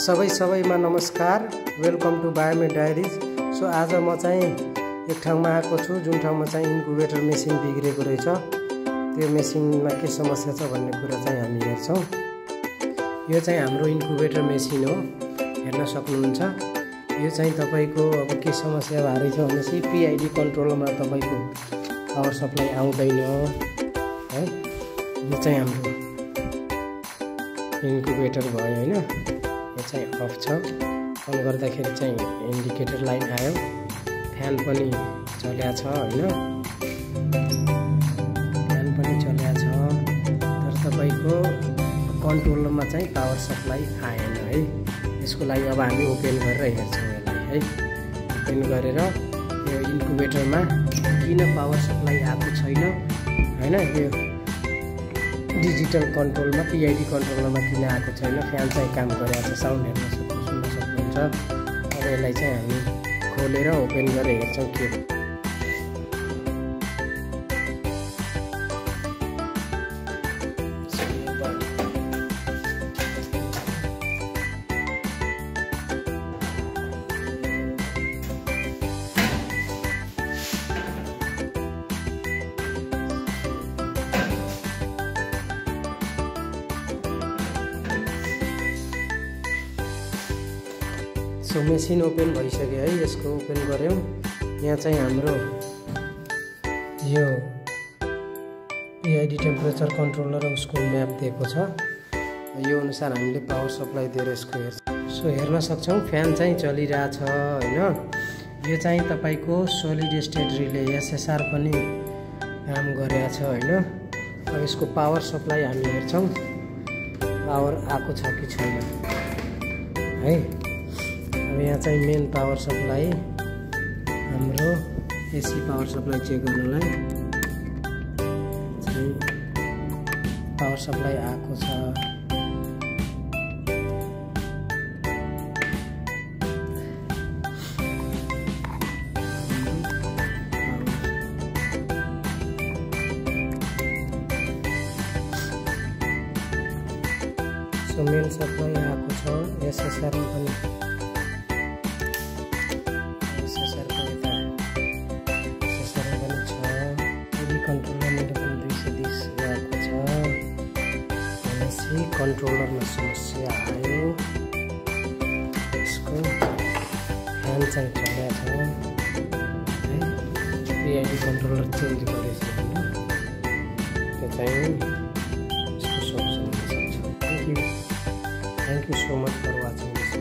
सबैमा नमस्कार। Welcome to biomed diaries. So आज म चाहिँ एक ठाउँमा आएको छु जुन ठाउँमा चाहिँ इन्क्युबेटर मेसिन बिग्रेको रहेछ। त्यो मेसिनमा के समस्या छ भन्ने कुरा चाहिँ हामी हेर्छौँ। यो चाहिँ हाम्रो इन्क्युबेटर मेसिन हो, हेर्न सक्नुहुन्छ। यो चाहिँ तपाईको अब के समस्या भएर छ भनेपछि पीआईडी कन्ट्रोलरमा तपाईको पावर सप्लाई आउँदैन है। यो चाहिँ हाम्रो इन्क्युबेटर भयो हैन। यो चाहिँ अफ छ। अन गर्दाखेरि चाहिँ इन्डिकेटर लाइन आयो, फ्यान पनि चल्या छ हैन, फ्यान पनि चल्या छ। तर तपाईको कन्ट्रोलरमा चाहिँ पावर सप्लाई आएन है। यसको लागि अब हामी ओपन गरेर हेर्छौँ यसलाई है। ओपन गरेर यो इन्क्युबेटरमा किन पावर सप्लाई आएको छैन हैन, यो डिजिटल कन्ट्रोलमा पीआईडी कन्ट्रोलरमा किन आएको छैन, फ्यान चाहिँ काम गरिरहेको छ, साउन्ड सुन्न सक्नुहुन्छ। अब यसलाई चाहिँ हामी खोलेर ओपन गरेर हेर्छौँ के हो। सो मेसिन ओपन भइसक्यो है। यसको ओपन गऱ्यौँ। यहाँ चाहिँ हाम्रो यो पीआईडी टेम्परेचर कन्ट्रोलर र उसको म्याप दिएको छ। यो अनुसार हामीले पावर सप्लाई दिएर यसको हेर्छौँ। सो हेर्न सक्छौँ फ्यान चाहिँ चलिरहेछ हैन। यो चाहिँ तपाईको सोलिड स्टेट रिले एसएसआर पनि काम गरेछ हैन। अब यसको पावर सप्लाई हामी हेर्छौँ, पावर आएको छ कि छैन है। अब यहाँ चाहिँ मेन पावर सप्लाई हाम्रो एसी पावर सप्लाई चेक गर्नलाई चाहिँ पावर सप्लाई आएको छ। सो मेन सप्लाई आएको छ। एसएसआर पनि कन्ट्रोलरमा समस्या आयो। यसको फ्यान चाहिँ चलेको छ है। पीआईडी कन्ट्रोलर चेन्ज गरेछ हैन, त्यो चाहिँ यसको सोल्युसन हुन सक्छ। Thank you so much for watching this.